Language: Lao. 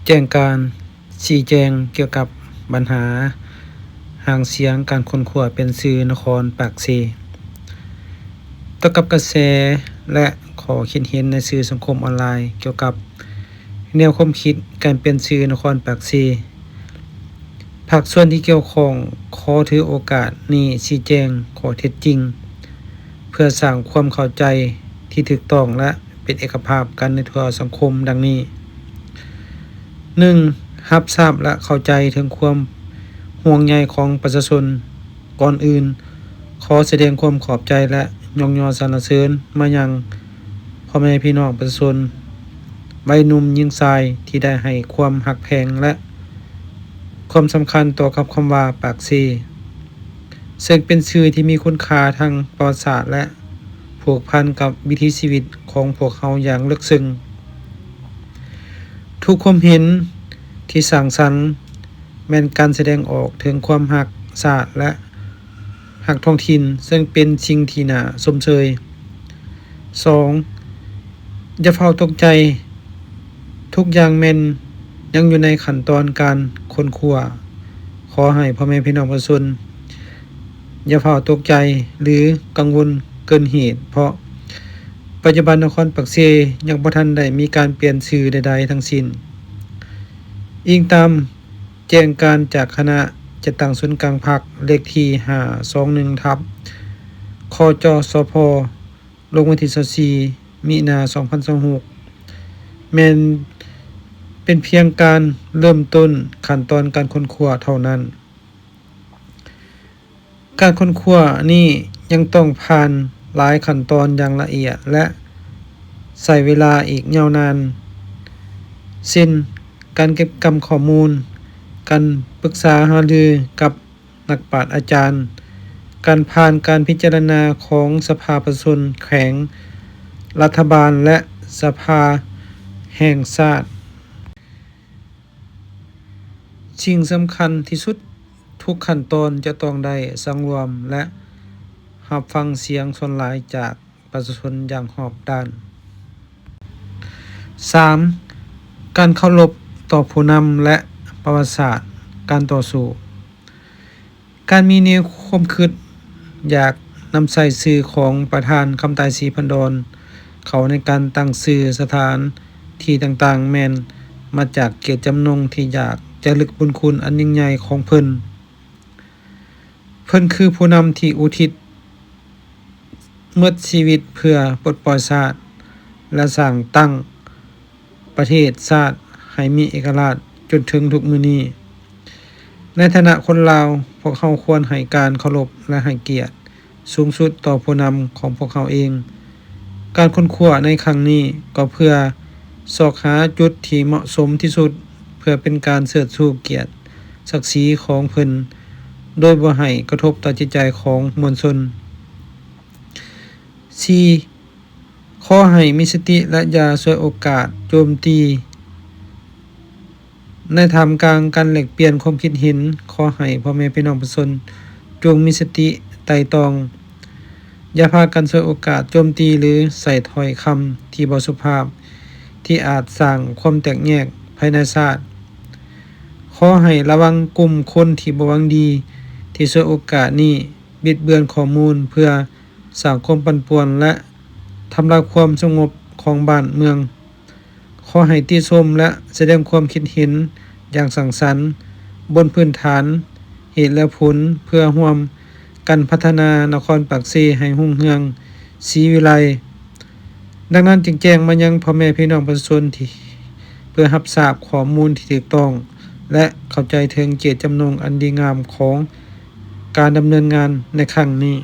ແຈ້ງການຊີ້ແຈງກ່ຽວກັບບັນຫາຫາງສຽງການຄົ້ນຄວ້າປ່ຽນຊື່ນະຄອນປາກເຊ. ຕໍ່ກັບກະແສ ແລະ ຂໍ້ຄິດເຫັນໃນສື່ສັງຄົມອອນລາຍກ່ຽວກັບແນວຄວາມຄິດການປ່ຽນຊື່ນະຄອນປາກເຊ, ພາກສ່ວນທີ່ກ່ຽວຂ້ອງຂໍຖືໂອກາດນີ້ຊີ້ແຈງຂໍ້ເທັດຈິງ ເພື່ອສ້າງຄວາມເຂົ້າໃຈທີ່ຖືກຕ້ອງ ແລະ ເປັນເອກະພາບກັນໃນທົ່ວສັງຄົມດັ່ງນີ້: ໜຶ່ງ, ຮັບຊາບ ແລະ ເຂົ້າໃຈເຖິງຄວາມຫ່ວງໃຍຂອງປະຊາຊົນ. ກ່ອນອື່ນ, ຂໍສະແດງຄວາມຂອບໃຈ ແລະ ຍ້ອງຍໍສັນລະເສີນມາຍັງພໍ່ແມ່ພີ່ນ້ອງປະຊາຊົນ ໄວໜຸ່ມຍິງຊາຍ ທີ່ໄດ້ໃຫ້ຄວາມຮັກແພງ ແລະ ຄວາມສຳຄັນຕໍ່ກັບຄຳວ່າປາກເຊ, ເຊິ່ງເປັນຊື່ທີ່ມີຄຸນຄ່າທາງປະຫວັດສາດ ແລະ ຜູກພັນກັບວິຖີຊີວິດຂອງພວກເຮົາຢ່າງເລິກເຊິ່ງ. ທຸກຄວາມເຫັນທີ່ສ້າງສັນແມ່ນການສະແດງອອກເຖິງຄວາມຮັກຊາດ ແລະ ຮັກທ້ອງຖິ່ນ, ເຊິ່ງເປັນສິ່ງທີ່ໜ້າຊົມເຊີຍ. ສອງ, ຢ່າຟ້າວຕົກໃຈ, ທຸກຢ່າງແມ່ນຍັງຢູ່ໃນຂັ້ນຕອນການຄົ້ນຄວ້າ. ຂໍໃຫ້ພໍ່ແມ່ພີ່ນ້ອງປະຊາຊົນຢ່າຟ້າວຕົກໃຈ ຫຼື ກັງວົນເກີນເຫດ, ເພາະປັດຈຸບັນນະຄອນປາກເຊຍັງບໍ່ທັນໄດ້ມີການປ່ຽນຊື່ໃດໆທັງສິ້ນ. ອີງຕາມແຈ້ງການຈາກຄະນະຈັດຕັ້ງສູນກາງພັກ ເລກທີຫ້າສອງໜຶ່ງ ທັບ ຄຈສພ ລົງວັນທີຊາວສີ່ ມິນາ ສອງພັນຊາວຫົກ ແມ່ນເປັນພຽງການເລີ່ມຕົ້ນຂັ້ນຕອນການຄົ້ນຄວ້າເທົ່ານັ້ນ. ການຄົ້ນຄວ້ານີ້ຍັງຕ້ອງຜ່ານຫຼາຍຂັ້ນຕອນຢ່າງລະອຽດ ແລະ ໃຊ້ເວລາອີກຍາວນານ ເຊັ່ນ ການເກັບກຳຂໍ້ມູນ, ການປຶກສາຫາລືກັບ ນັກປາດອາຈານ, ການຜ່ານການພິຈາລະນາຂອງສະພາປະຊາຊົນແຂວງ, ລັດຖະບານ ແລະ ສະພາແຫ່ງຊາດ. ສິ່ງສຳຄັນທີ່ສຸດ, ທຸກຂັ້ນຕອນຈະຕ້ອງໄດ້ສັງລວມ ແລະ ຮັບຟັງສຽງສ່ວນຫຼາຍຈາກ ປະຊາຊົນຢ່າງຮອບດ້ານ. ສາມ, ການເຄົາລົບຕໍ່ຜູ້ນຳ ແລະ ປະຫວັດສາດການຕໍ່ສູ້. ການມີແນວຄວາມຄິດຢາກນຳໃຊ້ຊື່ຂອງປະທານຄຳຕາຍ ສີພັນດອນ ເຂົ້າໃນການຕັ້ງຊື່ສະຖານທີ່ຕ່າງໆ ແມ່ນມາຈາກເຈດຈຳນົງທີ່ຢາກຈະລຶກບຸນຄຸນອັນຍິ່ງໃຫຍ່ຂອງເພິ່ນ. ເພິ່ນຄືຜູ້ນຳທີ່ອຸທິດໝົດຊີວິດເພື່ອປົດປ່ອຍຊາດ ແລະ ສ້າງຕັ້ງປະເທດຊາດໃຫ້ມີເອກະລາດຈົນເຖິງທຸກມື້ນີ້. ໃນຖານະຄົນລາວ, ພວກເຮົາຄວນໃຫ້ການເຄົາລົບ ແລະ ໃຫ້ກຽດສູງສຸດຕໍ່ຜູ້ນຳຂອງພວກເຮົາເອງ. ການຄົ້ນຄວ້າໃນຄັ້ງນີ້ກໍເພື່ອຊອກຫາຈຸດທີ່ເໝາະສົມທີ່ສຸດ ເພື່ອເປັນການເຊີດຊູກຽດສັກສີຂອງເພິ່ນ ໂດຍບໍ່ໃຫ້ກະທົບຕໍ່ຈິດໃຈຂອງມວນຊົນ. ສີ່, ຂໍໃຫ້ມີສະຕິ ແລະ ຢ່າສວຍໂອກາດໂຈມຕີ. ໃນທ່າມກາງການແລກປ່ຽນຄວາມຄິດເຫັນ, ຂໍໃຫ້ພໍ່ແມ່ພີ່ນ້ອງປະຊາຊົນຈົ່ງມີສະຕິໄຕ່ຕອງ, ຢ່າພາກັນສວຍໂອກາດໂຈມຕີ ຫຼື ໃຊ້ຖ້ອຍຄຳທີ່ບໍ່ສຸພາບ ທີ່ອາດສ້າງຄວາມແຕກແຍກພາຍໃນຊາດ. ຂໍໃຫ້ລະວັງກຸ່ມຄົນທີ່ບໍ່ຫວັງດີ ທີ່ສວຍໂອກາດນີ້ບິດເບືອນຂໍ້ມູນເພື່ອສ້າງຄວາມປັ່ນປ່ວນ ແລະ ທຳລາຍຄວາມສະຫງົບຂອງບ້ານເມືອງ. ຂໍໃຫ້ຕິຊົມ ແລະ ສະແດງຄວາມຄິດເຫັນຢ່າງສ້າງສັນ ບົນພື້ນຖານເຫດ ແລະ ຜົນ ເພື່ອຮ່ວມກັນພັດທະນານະຄອນປາກເຊໃຫ້ຮຸ່ງເຮືອງສີວິໄລ. ດັ່ງນັ້ນຈຶ່ງແຈ້ງມາຍັງພໍ່ແມ່ພີ່ນ້ອງປະຊາຊົນທີ່ ເພື່ອຮັບຊາບຂໍ້ມູນທີ່ຖືກຕ້ອງ ແລະ ເຂົ້າໃຈເຖິງເຈດຈຳນົງອັນດີງາມຂອງການດຳເນີນງານໃນຄັ້ງນີ້.